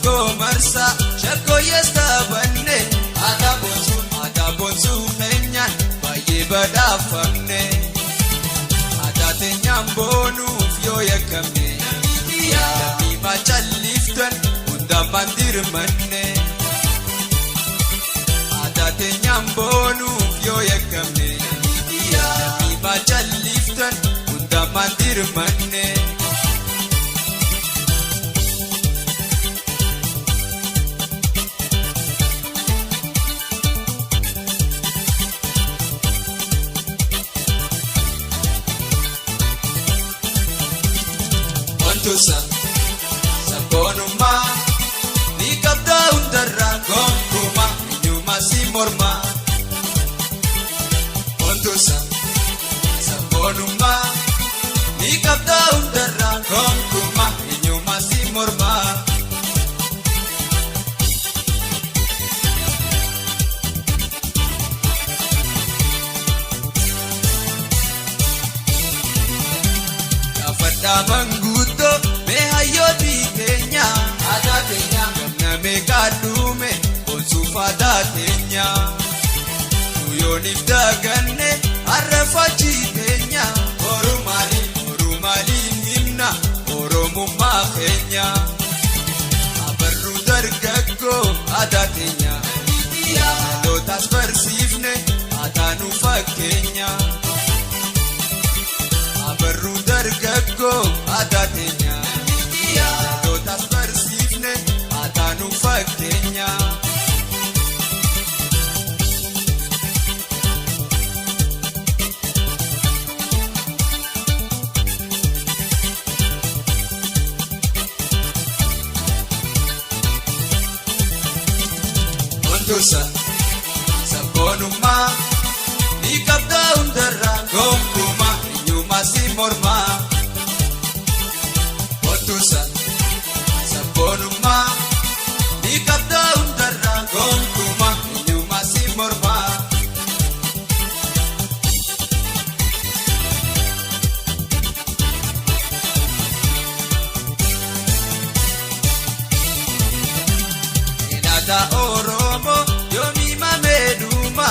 Tokko marsaa shakkooyyees taphanne. Aadaa boonsuu aadaa boonsuu keenyaan baay'ee badhaafamne. Aadaa teenyaan boonuuf yoo yakkamne. Lammii maacalliftan hundaan maandirmanne. Aadaa teenyaan boonuuf yoo yakkamne. Lammii maacalliftan hundaan maandirmanne. Wantoota sabboonummaa ni qabda hundarraa gonkumaa eenyummaa si mormaa. Wantoota sabboonummaa ni qabda hundarraa gonkumaa eenyummaa si mormaa. Gaafadhaa manguuttoo mee hayyootii keenya. Aadaa keenya. Ganna meeqaa dhume boonsuuf aadaa keenya. Guyyooniif daganne har'a fakkii keenya. Boruu maaliin boruu maaliin himna oromummaa keenya. Abarruu dargaggoo aadaa keenya. Dhalootaas barsiifne aadaa nu fakkeenya. Abarruu dargaggoo aadaa teenya. Dhalootaas barsiifne aadaa nu fakkeenya. Wantoota sabboonummaa ni qabda hundarraa gonkumaa eenyummaa si mormaa. Wantoota sabboonummaa ni qabda hundarraa gonkumaa eenyummaa si mormaa. Aadaa Oromoo yoomii mamee dhuma.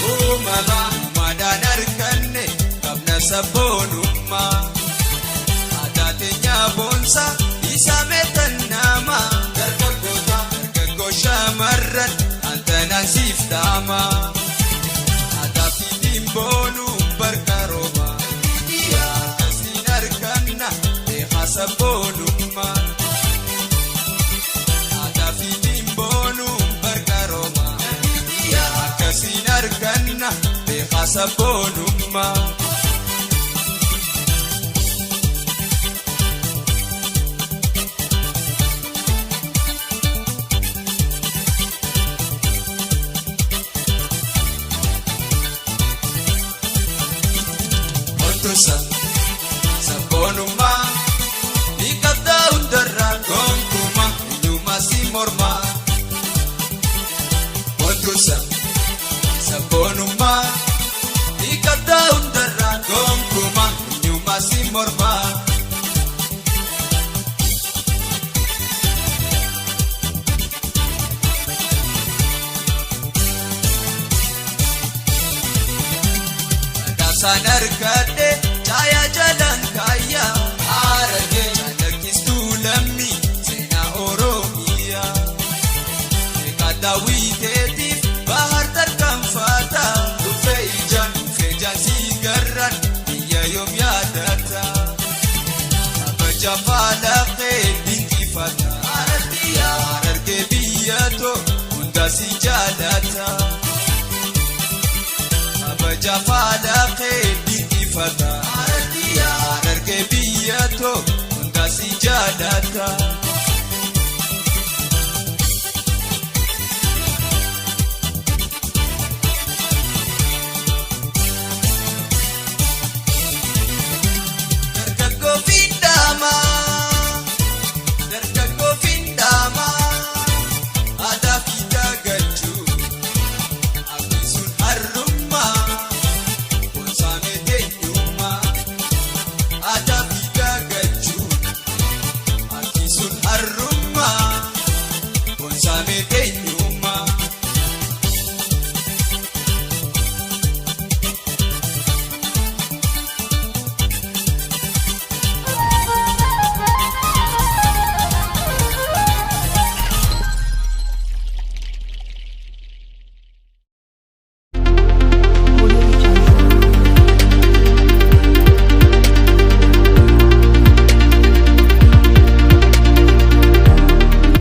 Uumama uumaadhaan arganne qabna sabboonummaa. Aadaa teenya boonsaa isaa meetan nama. Dargaggoota dargaggoo shamarran antanaan siif dhaama. Aadaa fiidiin boonuu barka rooba. Akkasiin arganna beekaa sabboonummaa. Aadaa fiidiin boonuu barka rooba. Akkasiin arganna beekaa sabboonummaa. Wantoota sabboonummaa ni qabda hundarraa gonkumaa eenyummaa si mormaa. Wantoota sabboonummaa ni qabda hundarraa gonkumaa eenyummaa si mormaa. Badhaasaan arganne.